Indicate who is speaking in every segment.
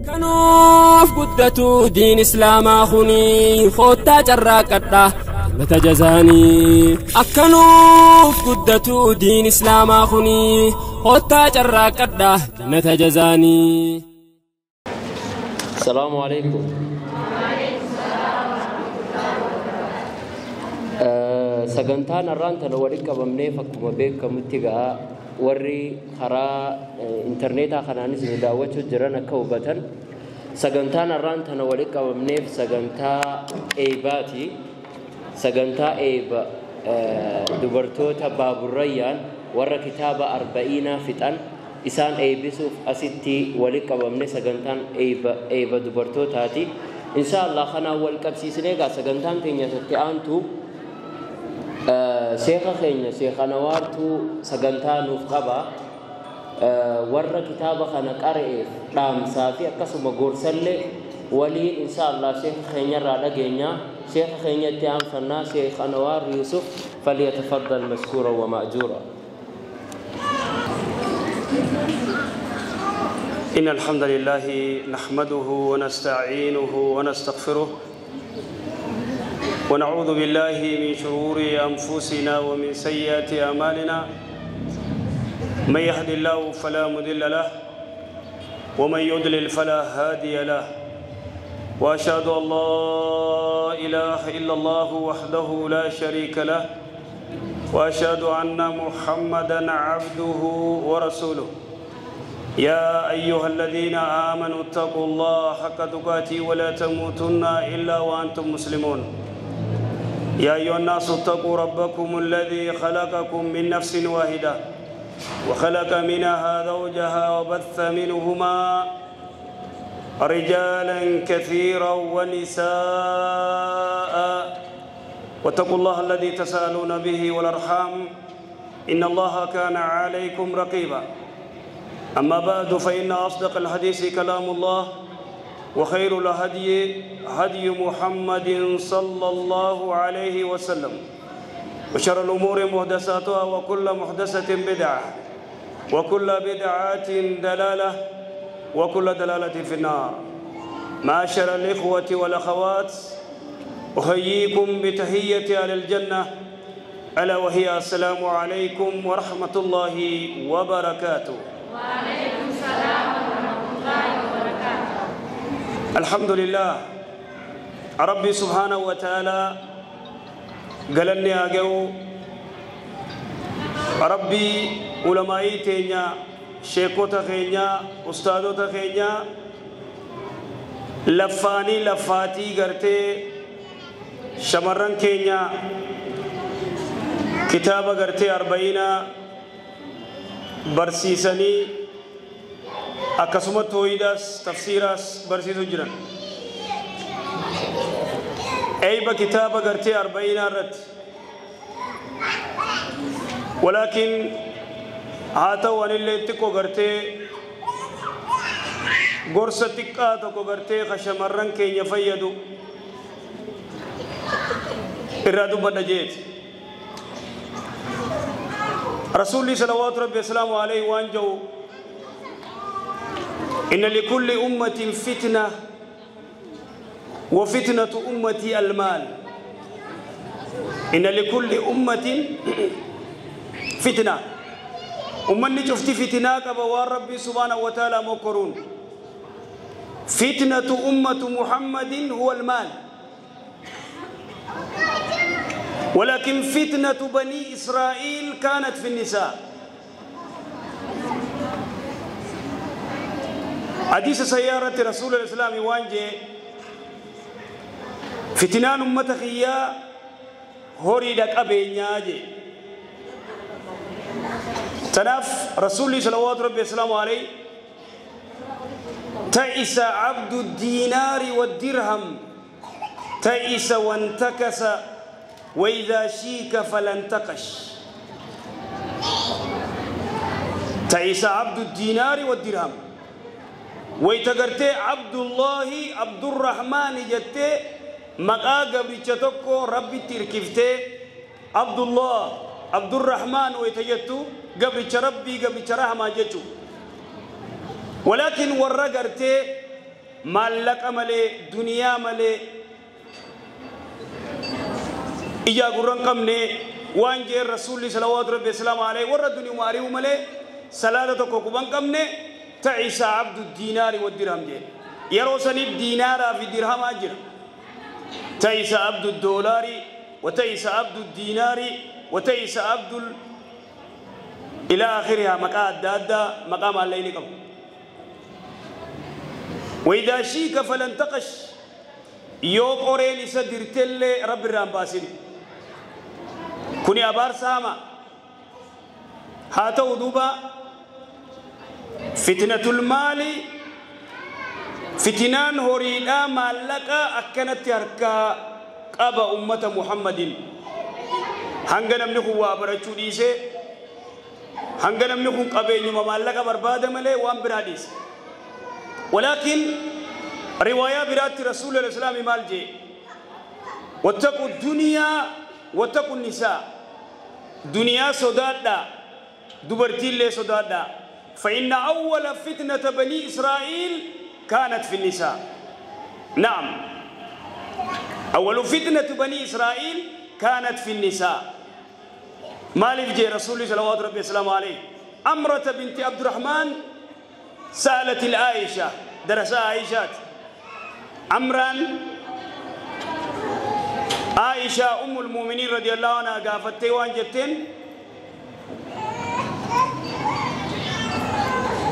Speaker 1: Kanuuf guddatu diin islaamaa kuni koottaa carraaqadha jannata jazaanii. Akkanuuf guddatu diin islaamaa kuni koottaa carraaqadha jannata jazaanii.
Speaker 2: Salaamu alaikum. Sagantaan har'aan tana walitti qabamneef akkuma beekamutti ga'a warri karaa intarneetaa kanaanis nu daawwachuu jiran akka hubatan sagantaan har'aan tana walitti qabamneef sagantaa eebaati. Sagantaa eeba dubartoota baaburrayyaan warra kitaaba arba'iinaa fixan isaan eebisuuf asitti walitti qabamne sagantaan eeba dubartootaati. Insha Allah kanaan wal qabsiisnee egaa sagantaan keenya isatti aantu sheeka keenya Sheekh Anawaartuu sagantaa nuuf qaba. Warra kitaaba kana qara'eef dhaamsaa fi akkasuma gorsallee waliin insha Allah sheeka keenyarraa dhageenya. Sheeka keenya itti aanfannaa Sheekh Anawaar Yusuf falyatafaddal mashkuura wa ma'juura.
Speaker 3: إن الحمد لله نحمده ونستعينه ونستغفره ونعوذ بالله من شرور أنفسنا ومن سيئات أعمالنا، من يهد الله فلا مضل له ومن يضلل فلا هادي له، وأشهد أن لا إله إلا الله وحده لا شريك له، وأشهد أن محمدا عبده ورسوله. يا أيها الذين آمنوا اتقوا الله حق تقاته ولا تموتن إلا وأنتم مسلمون. يا أيها الناس اتقوا ربكم الذي خلقكم من نفس واحدة وخلق منها زوجها وبث منهما رجالا كثيرا ونساء، واتقوا الله الذي تساءلون به والأرحام إن الله كان عليكم رقيبا. أما بعد، فإن أصدق الحديث كلام الله، وخير الهدي هدي محمد صلى الله عليه وسلم، وشر الأمور محدثاتها، وكل محدثة بدعة، وكل بدعة دلالة، وكل دلالة في النار. معاشر الإخوة والأخوات، أحييكم بتحية أهل الجنة، ألا وهي السلام عليكم ورحمة الله وبركاته.
Speaker 4: وعليكم السلام ورحمة الله وبركاته.
Speaker 3: الحمد لله ربي سبحانه وتعالى قالني أجو ربي علمائي تينيا شيخوتا خينيا أستاذوتا خينيا لفاني لفاتي قرتي شمرن كينيا كتابة قرتي 40 barsiisanii akkasuma tooyidaas tafsiiraas barsiisuu jiran. Eeyba kitaaba gartee 40 irratti. Walaakin haa ta'u anillee xiqqoo gartee gorsa xiqqaa tokko gartee ka shamarran keenya fayyadu irraa dubbadha jeeti. رسولي صلوات ربي وسلامه عليه وانجو إن لكل أمة فتنة وفتنة أمتي المال. إن لكل أمة فتنة، أمني شفت فتنة كبوار ربي سبحانه وتعالى مكرون. فتنة أمة محمد هو المال، ولكن فتنة بني إسرائيل كانت في النساء. حديث سيارة رسول الإسلام وانجي فتنان أمة خيا هوريدك أبي نياجي. تناف رسول صلوات ربي السلام عليه تعس عبد الدينار والدرهم تعس وانتكس وإذا شيك فلانتقش. تعيس عبد الدينار والدرهم ويتقرتي عبد الله عبد الرحمن جتي مقا قبرتشتكو ربي تركفتي عبد الله عبد الرحمن ويتجتو قبرتش ربي قبرتش رحمة جتو. ولكن ورقرتي maallaqa malee duniyaa malee ijaa gurra hin qabne waan jeen rasuulli salawaatu rabbi wasalaamu alayhi warra duniyuma ari'u malee salaata tokko quba hin qabne ta'isa abdu diinaari wa dirham jeen yeroo saniif diinaaraa fi dirhamaa jira ta'isa abdu doolaari wa ta'isa abdu diinaari wa ta'isa abdu ila akhiriha maqaa adda addaa maqaa maallayni qabu وإذا شيك فلن تقش yoo qoreen isa dirtellee rabbi irraan baasin kuni abaarsa hama haa ta'u duuba fitnatul maali fitinaan horiidhaa maallaqa akkanatti harkaa qaba ummata Muhammadin hanga namni kun waa barachuu dhiisee hanga namni kun qabeenyuma maallaqa barbaada malee waan biraa dhiise ولكن رواية برات رسول الإسلام مالجي واتقوا الدنيا واتقوا النساء دنيا صدادا دبرتي لي صدادا فإن أول فتنة بني إسرائيل كانت في النساء نعم أول فتنة بني إسرائيل كانت في النساء مالك جي رسول الله صلى الله وسلم عليه أمرة بنت عبد الرحمن سألت العائشة درس عائشة أمرا عائشة أم المؤمنين رضي الله عنها قافت وان جتين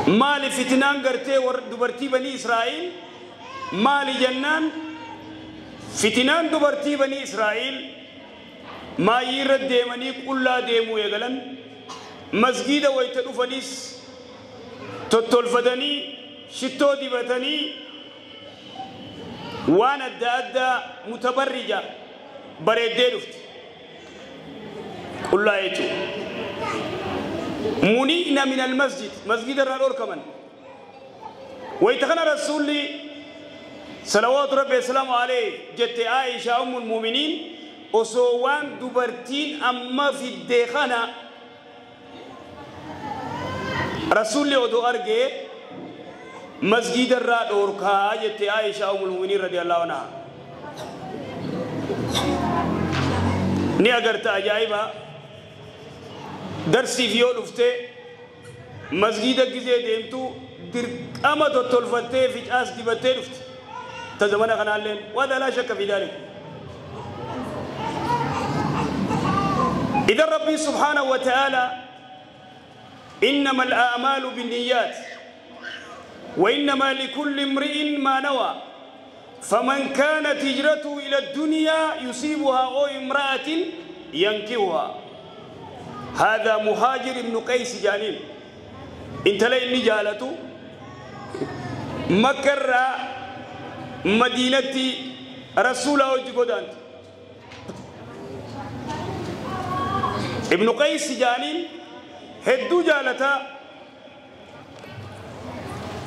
Speaker 3: مالي فتنان قرتي دبرتي بني إسرائيل مالي جنان فتنان دبرتي بني إسرائيل ما يرد ديمني كلا ديمو يقلن مسجد ويتدفنيس تتولفدني شتو دبتني وانا ادى متبرجة بريد دلفت كلها يتو منئنا من المسجد مسجد الرور كمان ويتخنى رسولي صلوات ربي السلام عليه جت عائشة أم المؤمنين وسوان دبرتين أما في الدخانة رسولي ودو أرجع مسجد الرور كا جت عائشة أم المؤمنين رضي الله عنها ني أجرت أجايبا درسي فيو لفته مسجد جزء ديمتو در أما تطلفته في أس دبته لفت تزمنا خنالين وهذا لا شك في ذلك. إذا ربي سبحانه وتعالى إنما الأعمال بالنيات وإنما لكل امرئ ما نوى فمن كانت هجرته إلى الدنيا يصيبها أو امرأة ينكوها. هذا مهاجر ابن قيس جانين انت لئني جالته مكر مدينتي رسول الله ابن قيس جانين هدو جالتا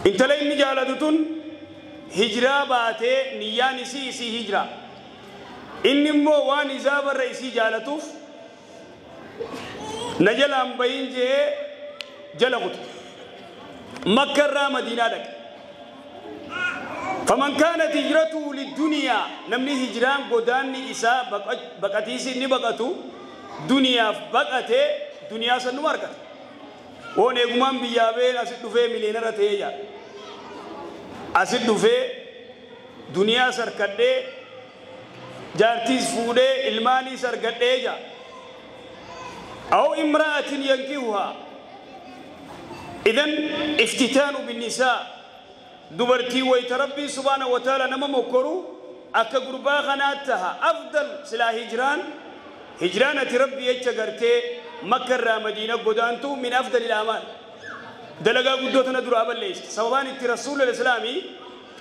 Speaker 3: انت لئني جالتون هجرة باتي نياني سي سي هجرة إنمو وان إزاب الرئيسي جالتوف نجل أم بين جي جلغت مكة مدينة لك. فمن كانت هجرته للدنيا نمني هجران قداني إساء بقتيسي نبقتو دنيا بقته دنيا سنماركت ون إغمان بيابين أسد دفه مليونر تيجا أسد دفه دنيا سركده جارتيس فوده إلماني سركده جا أو امرأة ينكوها. إذن افتتان بالنساء دبرتي ويتربي سبحانه وتعالى نما مكرو أكا قربا غناتها أفضل سلا هجران هجران تربي يتشغرتي مكة مدينة قدانتو من أفضل الأعمال دلقا قدوتنا درابا ليش سببان الرسول الإسلامي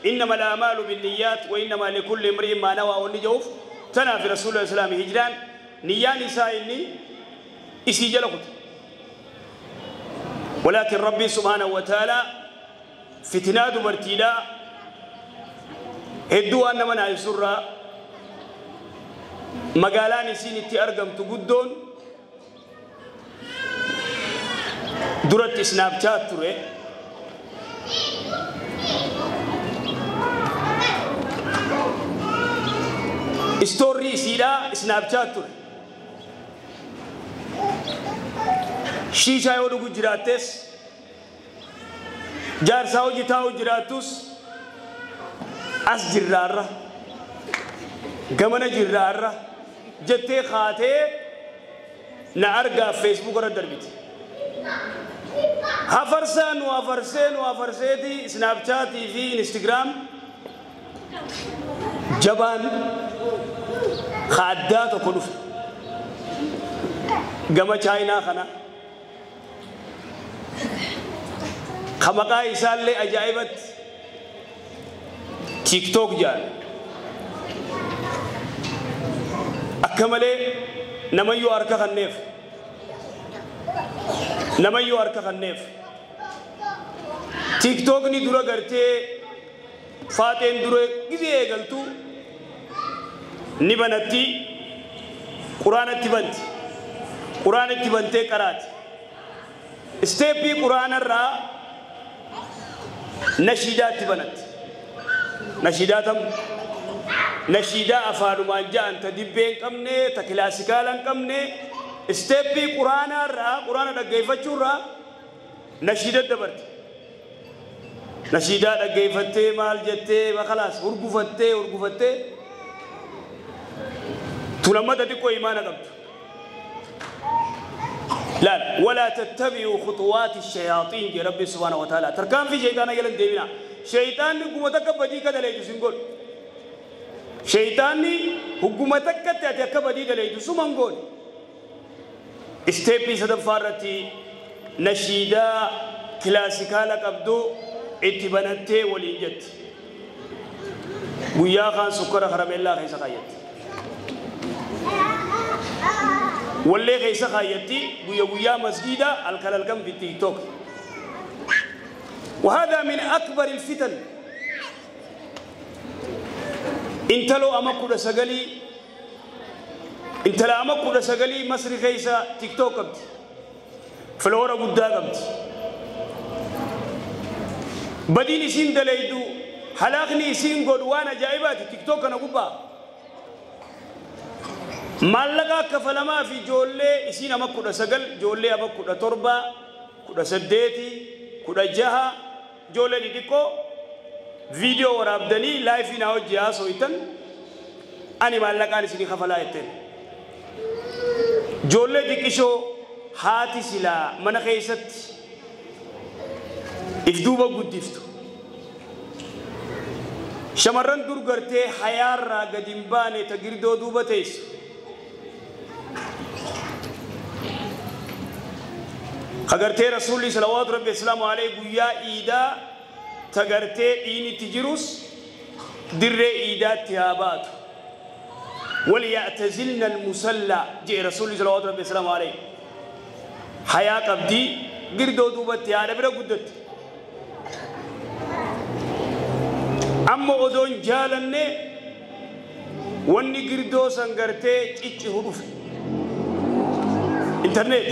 Speaker 3: إنما الأعمال بالنيات وإنما لكل امرئ ما نوى والنجوف تنا في رسول الإسلامي هجران نيان نسائني إسي جلقت. ولكن ربي سبحانه وتعالى فتنة دبرتيدا هدو أن من عيسر مقالان سين تي أرقم تقدون درت سناب شات تري Istoorrii isiidhaa Snapchat ture. Shiishaa yoo dhugu jiraattes jaarsaa hojii taa'u jiraattus as jirraarra gamana jirraarra jettee kaatee na argaa Facebook irra darbiti. Hafarsaa nu hafarsee nu hafarseeti Snapchatii fi Instagram jabaan addaa tokko dhufe. Gama Chaayinaa kana ka maqaa isaallee ajaa'ibatti TikTok jedhan. Akka malee namayyuu harka kanneef. Namayyuu harka kanneef. TikTokni dura gartee faaxeen dura gizee eegaltu ni banatti quraanatti banti. Quraanatti bantee qaraati. Isteeppii quraanarraa nashiidaatti banatti. Nashiidaa tam nashiidaa afaanumaan ja'an ta dibbee hin qabne ta kilaasikaala hin qabne isteeppii quraanaarraa quraana dhaggeeffachuurraa nashiida dabarte. Nashiidaa dhaggeeffattee maal jettee makalaas hurgufattee hurgufattee tulammata xiqqoo imaana qabdu. لا ولا تتبعوا خطوات الشياطين يا ربي سبحانه وتعالى. تركان في شيطان يلن ديمنا. شيطان حكومتك بدي كذا ليجو سنقول. شيطان حكومتك تأتي كبدي كذا ليجو سمانقول. استيبي صدف فارتي نشيدة كلاسيكالا قبدو اتبنتي ولينجت. ويا خان سكر خرم الله خيسا خايت. واللي خيسا خايتي ويا ويا مسجدة الكلام في التيك توك. وهذا من أكبر الفتن. انتلو أمكو سجلي انتلا أمكو سجلي مصر خيسا تيك توك قبت فلورا قدا قبت بديني سين دليدو حلاقني سين قدوانا جايبات تيك توك أنا قبا maallaqa kafalamaa fi ijoollee isiin ama 19 ijoollee ama 17 18 16 ijoollee xixiqqoo viidiyoo waraabdanii laayifii naa hojii haasooytan ani maallaqaan isinii kafalaa jetteen. Ijoollee xiqqishoo haati silaa mana keessatti if duuba guddiftu. Shamarran dur gartee hayaarraa gadi hin baane ta girdoo duuba teessu. Kagartee Rasuulli salawaatu Rabbi islaamu alayhi guyyaa iidaa tagartee dhiinitti jirus dirree iidaatti haa baatu. Waliya'tazilna almusallaa jee Rasuulli salawaatu Rabbi islaamu alayhi. Hayaa qabdii girdoo duubatti haadha bira guddatti. Amma odoon jaalanne wanni girdoo san gartee cicciru dhufe. Intarneet.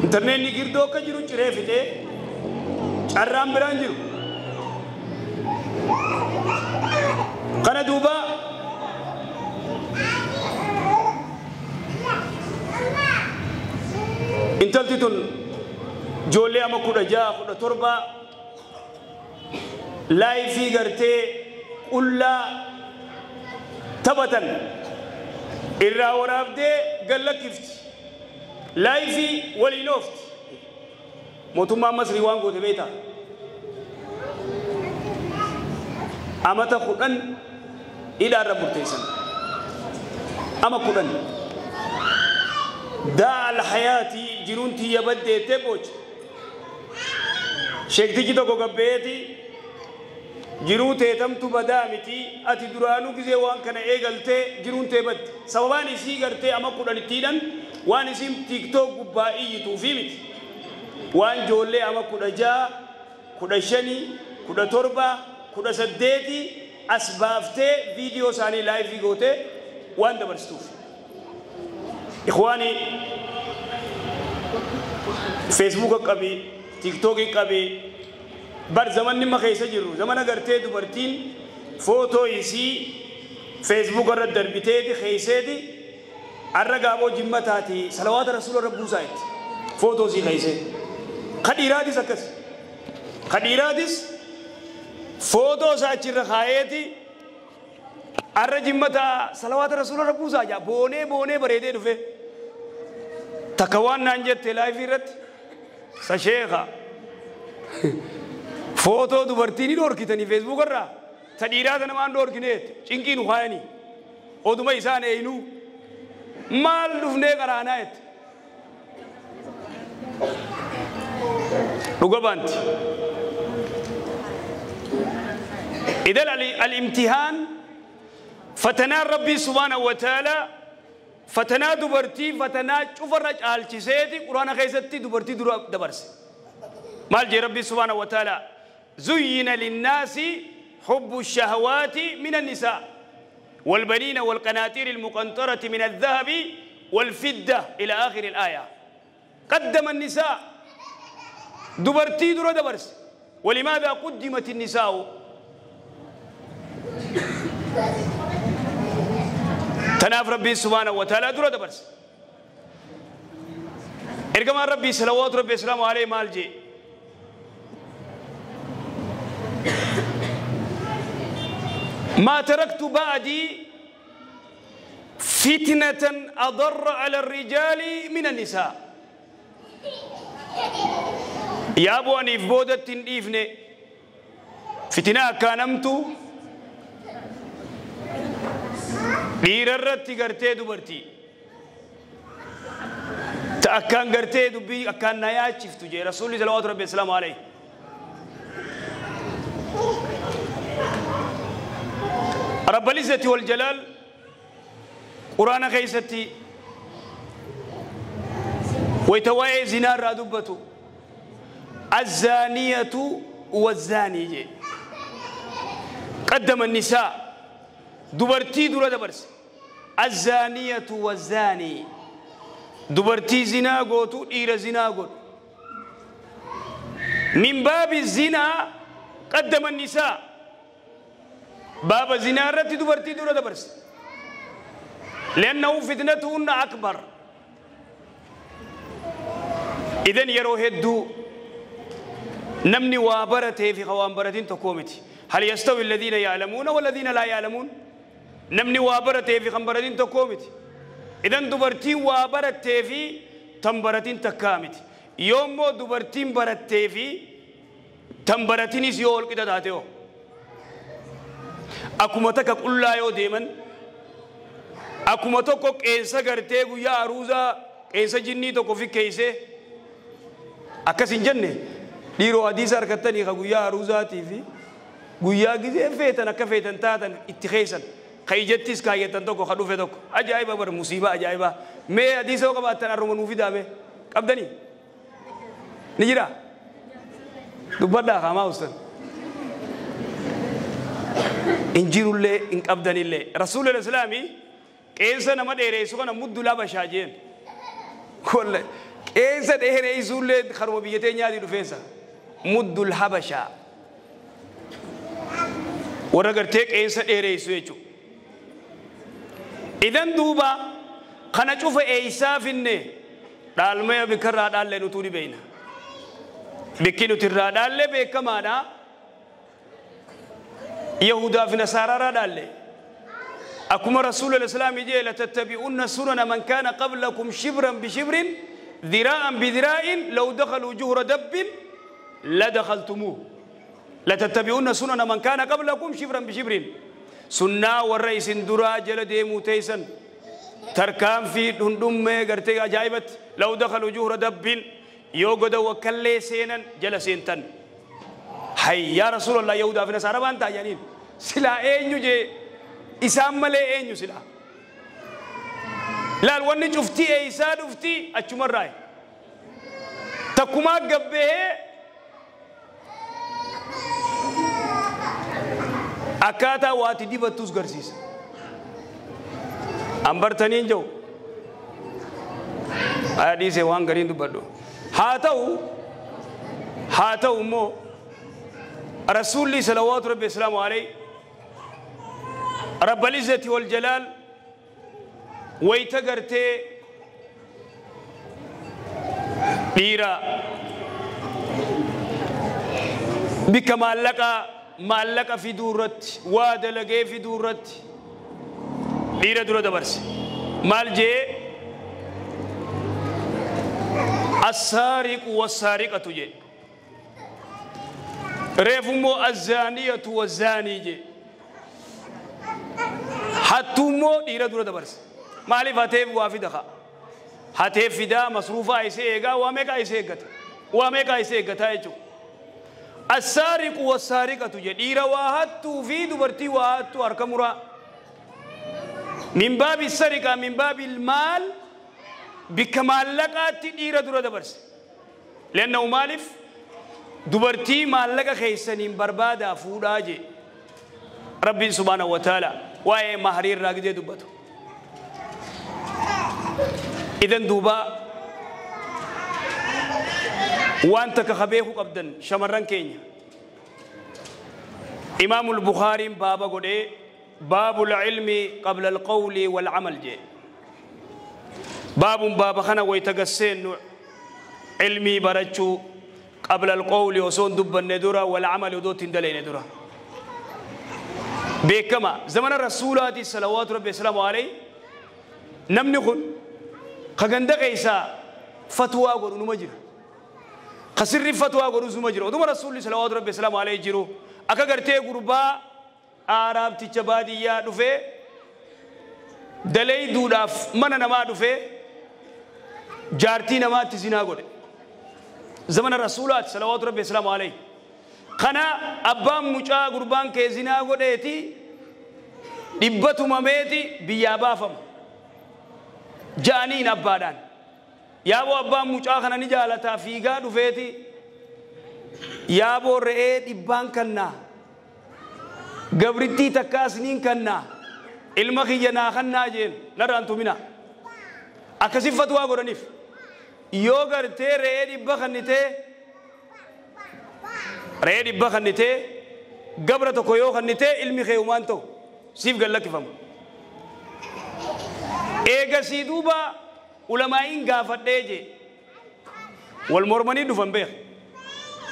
Speaker 3: Intarneetni girdoo akka jiru ciree fixee carraan biraan jiru. Kana duuba intalti tun ijoollee ama 16 17 laayifii gartee qullaa taphatan irraa waraabdee gallakkifti. Laayifii waliin oofti. Mootummaan Masrii waan goote beektaa? Amata 10 hidhaarra murteessan. Ama 10. Daa alhayaatii jiruun tiyya baddeettee booche. Sheektichi tokko gabbeeti jiruu teetamtu badaa miti ati duraanuu gizee waan kana eegaltee jiruun tee badde. Sababaan isii gartee ama 10 itti hidhan waan isiin TikTok gubbaa iyyituufi miti. Waan ijoollee ama 16, 15, 17, 18 as baaftee viidiyoo isaanii laayifii gootee waan dabarsituuf. Ikhwaani Feesbuuka qabii, TikTokii qabii bar zamanni ma keessa jirru zamana gartee dubartiin footoo isii feesbuuk irra darbiteeti keeyseeti arra gaaboo jimmataati salawaata rasuula rabbuusaa itti footoo sii keeysee ka dhiiraatis akkas ka dhiiraatis footoo isaa achirra kaayeeti arra jimmataa salawaata rasuula rabbuusaa jaa boonee boonee bareedee dhufe takka waan naan jette laayifii irratti sa sheekha footoo dubartii ni dhoorkitanii feesbuuk irraa ta dhiiraa ta namaan dhoorkineet cinqii nu kaayanii oduma isaan eeynuu maal dhufnee qaraanaa jette dhuga baanti إذن الامتحان فتنا ربي سبحانه وتعالى فتنا دبرتي فتنا شوفرج آلچسيتي قرآن خيستي دبرتي دبرس مال جي ربي سبحانه وتعالى زين للناس حب الشهوات من النساء والبنين والقناطير المقنطرة من الذهب والفضة إلى آخر الآية. قدم النساء دبرتي در دبرس. ولماذا قدمت النساء؟ تناف ربي سبحانه وتعالى در دبرس. إرجمان ربي صلوات ربي السلام عليه مالجي ما تركت بعدي فتنة أضر على الرجال من النساء. يا أبو أنيف بودة تنديفني فتنة كانمتو dhiirarratti gartee dubartii ta akkaan gartee dubbii akkaan na yaachiftu jee rasuulli salawaatu rabbi asalaamu alayhi. رب العزة والجلال قرآن خيستي ويتواي زنا رادبته الزانية والزاني قدم النساء دبرتي درا دبرس الزانية والزاني دبرتي زنا غوتو دير زنا غوت من باب الزنا قدم النساء باب الزنا رتي دبرتي درا دبرس لأنه فتنتهن أكبر. إذن يرو هدو نمني وابرته في خوان برتين تقومتي. هل يستوي الذين يعلمون والذين لا يعلمون؟ نمني وابرته في خنبرتين تقومتي. إذن دبرتين وابرته في تنبرتين تكامتي. يوم مو دبرتين برته في تنبرتين سيول كده داتيو. أكمتك كل يوم ديمن أكمتك كيسة قرتي ويا عروسة كيسة جني تكوفي كيسة أكاسين جنة ديرو حديث أركتني خا عروسة تيفي guyyaa gisee feetan akka feetan taatan itti keeysan kayjettis kaayyatan tokko ka dhufe tokko ajaa'iba bar musiibaa ajaa'ibaa mee hadiisa yoo qabaattan arruma nuu fidaa mee qabdanii ni jira dubbadhaa qaamaa ustan hin jirullee hin qabdanillee rasuulli islaamii qeensa nama dheereessu kana muddu labashaa jeen kolle qeensa dheereessuullee karuma biyya teenyaatii dhufeensa muddul habashaa warra gartee qeensa dheereessu jechuudha. Idan duuba kana cufa eeysaa finne dhaalmaya bikkarraa dhaallee nutuu ni beeyna. Bikki nuti irraa dhaallee beekamaadha. Yahudaa fi Nasaaraarraa dhaalle. Akkuma Rasuulul Islaamii jee latattabi'unna sunana man kaana qablakum shibran bishibrin dhiraa'an bidhiraa'in law dakhaluu juhra dabbin ladakhaltumuuh. لتتبعون سنن من كان قبلكم شبرا بشبر سنة والرئيس درا جل ديمو تيسن تركان في دندم غرتي عجائبت لو دخلوا جهر دب يوغد وكلي سينا جل سينتن حي يا رسول الله يهودا في نصارى بانتا جانين سلا اينيو جي اسام ملي اينيو سلا لا الوني شفتي ايسا دفتي اتشمر راي تكما غبه akkaataa waati dibattus garsiisa. Ambartaniin jiru. Adiisee waan gariin dubbadhu. Haa ta'u immoo rasuulli salawaatu rabbi islaamu alayhi رب العزة والجلال ويتغرتي dhiira bikka maallaqa fiduu irratti waa dalagee fiduu irratti dhiira dura dabarse maal jee assaariqu wassaariqatu jee reefummoo azzaaniyatu wazzaanii jee hattuummoo dhiira dura dabarse maaliif hateef waa fida kaa hatee fidaa masruufaa isee eegaa waa meeqaa isee eeggata waa meeqaa isee eeggataa jechuudha. Assaariqu wassaariqatu jedhe dhiira waa hattuu fi dubartii waa hattuu harka muraa. Min baabi sariqaa min baabi maal bikka maallaqaatti dhiira dura dabarse. Leannahu maaliif dubartii maallaqa keessaniin barbaadaa fuudhaa jee Rabbiin subhaanahu wa ta'ala waa'ee maharii irraa gidee dubbatu. إذن دوبا وانت كخبيه قبدن شمرن كينيا إمام البخاري بابا قد باب العلم قبل القول والعمل جي باب بابا خنا ويتقسين علمي برجو قبل القول وصون دب الندورة والعمل ودوت دلين ندورة بكما زمن الرسول صلوات ربي السلام عليه نمنخن خغنده قيسا فتوى غورو نمجر خسر فتوى غورو نمجر ودوم رسول صلوات ربي السلام عليه جيرو اكا غرتي غربا عرب تيچباديا دفه دلي دوداف من نما دفه جارتي نما تزنا غود زمن الرسول صلوات ربي السلام عليه خنا ابا مچا غربان كزنا غودتي دبتو مميتي بيا بافم jaaniin abbaadhaan yaaboo abbaan mucaa kana ni jaalataa fiigaa dhufeeti yaaboo re'ee dhibbaan kannaa gabrittii takkaas niin kannaa ilma kiyya naa kannaa jeen narraan tumina akkasi fatwaa godhaniif yoo gartee re'ee dhibba kannitee re'ee dhibba kannitee gabra tokko yoo kannitee ilmi kee humaan ta'u siif gallakkifamu. Eegasii duuba ulamaa'iin gaafadhee jee wal mormanii dhufan beeka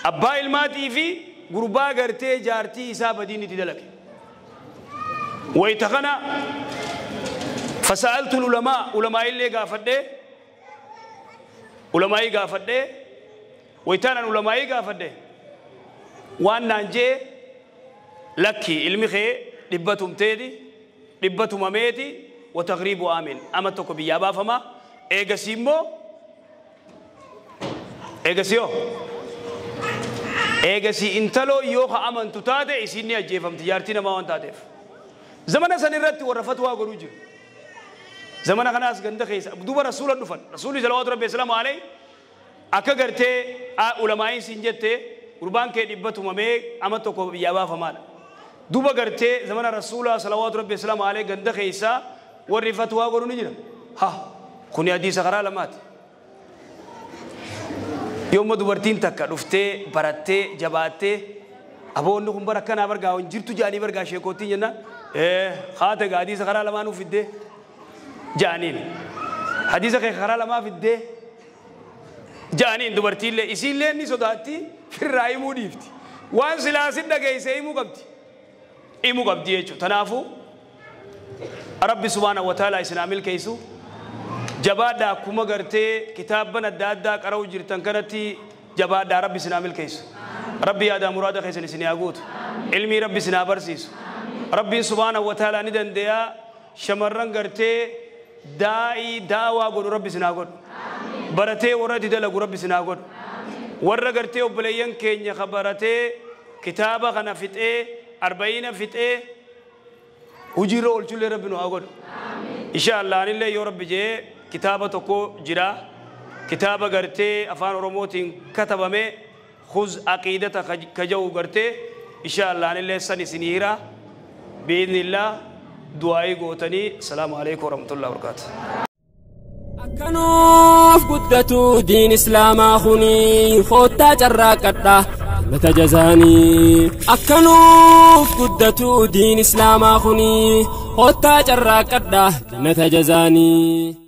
Speaker 3: abbaa ilmaatii fi gurbaa gartee jaartii isaa badiin itti dalage wayita kana fasa'altu ulamaa ulamaa'illee gaafadhee ulamaa'ii gaafadhee wayitaanan ulamaa'ii gaafadhee waan naan jee lakki ilmi kee dhibba tumteeti dhibba tumameeti وتغريب آمين أما تكو بيابا فما إيغاسيمو إيغاسيو إيغاسي انتلو يوخ أمن تتاتي إسيني أجيفم تجارتنا ما وانتاتيف زمنا سنرت ورفتوا غروج زمنا خناس غند خيس دوبا رسول الدفن رسول صلوات ربي السلام عليه أكا غرتي علماء سنجتي قربان كي دبتو ممي أما تكو بيابا فما دوبا غرتي زمنا رسول صلوات ربي السلام عليه غند خيسا warri fatwaa godhu ni jira ha kuni hadiisa karaa lamaati yoomma dubartiin takka dhuftee barattee jabaattee aboonni kun bara akkanaa bargaa hin jirtu jedhanii bargaa sheekootiin jennaan haate gaa hadiisa karaa lamaa nuuf fiddee jedhaniin hadiisa kee karaa lamaa fiddee jedhaniin dubartiillee isiillee ni sodaatti firraa himuu dhiifti waan silaasin dhageessee himuu qabdi jechuudha tanaafuu ربي سبحانه وتعالى إسلام الكيسو جبادا كما غرتي كتابنا دادا قراو جرتن كنتي جبادا ربي إسلام الكيسو ربي هذا مراد خيسن سنياغوت علمي ربي سنا برسيس ربي سبحانه وتعالى ندن ديا شمرن غرتي داي داوا غد ربي سنا غد برتي ورد دلغ ربي سنا غد ور غرتي وبلين كينيا خبرتي كتابه خنا فتي 40 فتي وجيرو olchulle rabbi nu haa godhu insha Allah anillee yoo rabbi jee kitaaba tokko jira kitaaba gartee afaan oromootiin katabame khuz aqiidata ka jedhu gartee insha Allah anillee san isinii hira biidnillah du'aayii gootanii asalaamu alaikum warahmatullahi wabarakaatu.
Speaker 1: Akkanuuf guddatu diin islaamaa kuni koottaa carraaqadha. Jannata jazaanii. Akka nuuf guddatu diin islaamaa kuni, kottaa carraaqadha jannata jazaanii.